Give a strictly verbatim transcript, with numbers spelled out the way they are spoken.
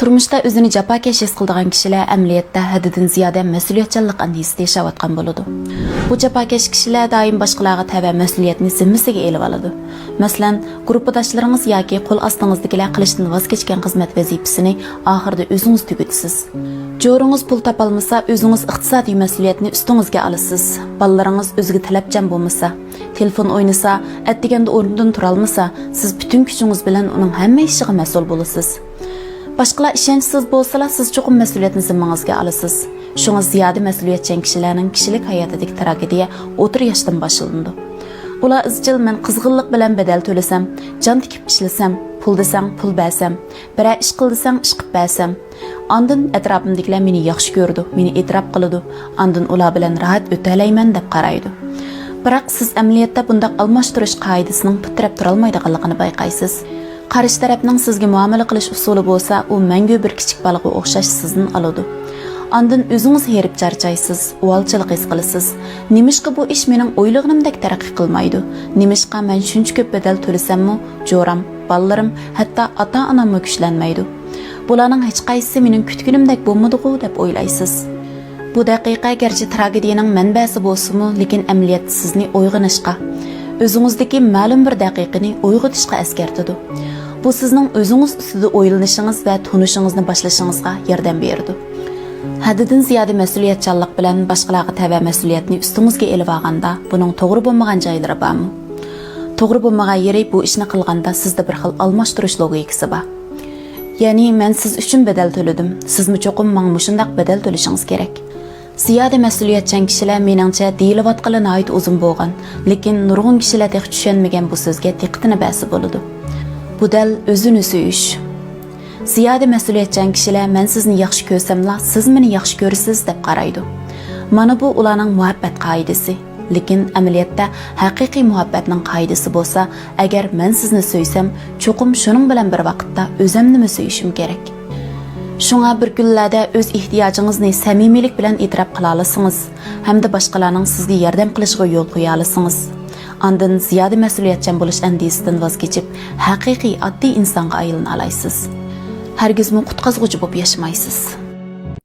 تۇرمۇشتا ئۆزىنى جاپاكەش ھېس قىلىدىغان كىشىلەر ئەمەلىيەتتە ھەددىدىن زىيادە مەسئۇلىيەتچانلىق ئاندىزىسىدە ياشاۋاتقان بولىدۇ. بۇ جاپاكەش كىشىلەر دائىم باشقىلارغا تەۋە مەسئۇلىيەتنى زىممىسىگە ئېلىۋالىدۇ. مەسىلەن، گۇرۇپپىداشلىرىڭىز ياكى قول ئاستىڭىزدىكىلەر قىلىشتىن ۋاز كەچكەن خىزمەت ۋەزىپىسىنى ئاخىرىدا ئۆزىڭىز تۈگىتىسىز. جورىڭىز پۇل تاپالمىسا، ئۆزىڭىز ئىقتىسادىي مەسئۇلىيەتنى ئۈستىڭىزگە ئالىسىز. بالىلىرىڭىز ئۆزىگە تەلەپچان بولمىسا، تېلېفون ئوينىسا، ئەتىگەندە ئورنىدىن تۇرالمىسا، سىز پۈتۈن كۈچىڭىز بىلەن ئۇنىڭ ھەممە ئىشىغا مەسئۇل بولىسىز. باشقىلار ئىشەنچسىز بولسىلا، سىز چوقۇم مەسئۇلىيەتنى زىممىڭىزگە ئالىسىز. شۇڭا زىيادە مەسئۇلىيەتچان كىشىلەرنىڭ كىشىلىك ھاياتىدىكى تراگېدىيە ئوتتۇرا ياشتىن باشلىنىدۇ. ئۇلار ئىزچىل مەن قىزغىنلىق بىلەن بەدەل تۆلىسەم، جان تىكىپ ئىشلىسەم، پۇل دېسەڭ پۇل بەرسەم، بىرەر ئىش قىل دېسەڭ ئىش قىلىپ بەرسەم، ئاندىن ئەتراپىمدىكىلەر مېنى ياخشى كۆرىدۇ، مېنى ئېتىراپ قىلىدۇ، ئاندىن ئۇلار بىلەن راھەت ئۆتەلەيمەن دەپ قارايدۇ. بىراق سىز ئەمەلىيەتتە بۇنداق ئالماشتۇرۇش قائىدىسىنىڭ پۇت تىرەپ تۇرالمايدىغانلىقىنى بايقايسىز. قارشى تەرەپنىڭ سىزگە مۇئامىلە قىلىش ئۇسۇلى بولسا، ئۇ مەڭگۈ بىر كىچىك بالىغا ئوخشاش سىزدىن ئالىدۇ. ئاندىن ئۆزىڭىز ھېرىپ چارچايسىز، ئۇۋالچىلىق ھېس قىلىسىز. نېمىشقا بۇ ئىش مېنىڭ ئويلىغىنىمدەك تەرەققىي قىلمايدۇ؟ نېمىشقا مەن شۇنچە كۆپ بەدەل تۆلىسەممۇ، جورام، بالىلىرىم، ھەتتا ئاتا-ئاناممۇ كۈچلەنمەيدۇ؟ بۇلارنىڭ ھېچقايسىسى مېنىڭ كۈتكىنىمدەك بولمىدىغۇ دەپ ئويلايسىز. بۇ دەقىقە گەرچە تراگېدىيەنىڭ مەنبەسى بولسىمۇ، لېكىن ئەمەلىيەتتە سىزنى ئويغىنىشقا، ئۆزىڭىزدىكى مەلۇم بىر دەقىقىنى ئويغىتىشقا ئەسكەرتىدۇ. بۇ سىزنىڭ ئۆزىڭىز ئۈستىدە ئويلىنىشىڭىز ۋە تونۇشىڭىزنى باشلىشىڭىزغا ياردەم بېرىدۇ. ھەددىدىن زىيادە مەسئۇلىيەتچانلىق بىلەن باشقىلارغا تەۋە مەسئۇلىيەتنى ئۈستىڭىزگە ئېلىۋالغاندا، بۇنىڭ توغرا بولمىغان جايلىرى بارمۇ؟ توغرا بولمىغان يېرى، بۇ ئىشنى قىلغاندا سىزدە بىر خىل ئالماشتۇرۇش لوگىكىسى بار. يەنى، مەن سىز ئۈچۈن بەدەل تۆلىدىم، سىزمۇ چوقۇم ماڭا مۇشۇنداق بەدەل تۆلىشىڭىز كېرەك. زىيادە مەسئۇلىيەتچان كىشىلەر، مېنىڭچە، دېيىلىۋاتقىلى ناھايىتى ئۇزۇن بولغان، لېكىن نۇرغۇن كىشىلەر تېخى چۈشەنمىگەن بۇ سۆزگە دىققىتىنى بەرسە بولىدۇ. بۇ دەل ئۆزىنى سۆيۈش. زىيادە مەسئۇلىيەتچان كىشىلەر، مەن سىزنى ياخشى كۆرسەملا، سىز مېنى ياخشى كۆرىسىز، دەپ قارايدۇ. مانا بۇ ئۇلارنىڭ مۇھەببەت قائىدىسى. لېكىن ئەمەلىيەتتە ھەقىقىي مۇھەببەتنىڭ قائىدىسى بولسا، ئەگەر مەن سىزنى سۆيسەم، چوقۇم شۇنىڭ بىلەن بىر ۋاقىتتا ئۆزەمنىمۇ سۆيۈشۈم كېرەك. شۇڭا بىر كۈنلەردە ئۆز ئېھتىياجىڭىزنى سەمىمىيلىك بىلەن ئېتىراپ قىلالىسىڭىز ھەمدە باشقىلارنىڭ سىزگە ياردەم قىلىشىغا يول قويالىسىڭىز، ئاندىن زىيادە مەسئۇلىيەتچان بولۇش ئەندىزىسىدىن ۋاز كېچىپ، ھەقىقىي ئاددىي ئىنسانغا ئايلىنالايسىز. ھەرگىزمۇ قۇتقازغۇچى بولۇپ ياشىمايسىز.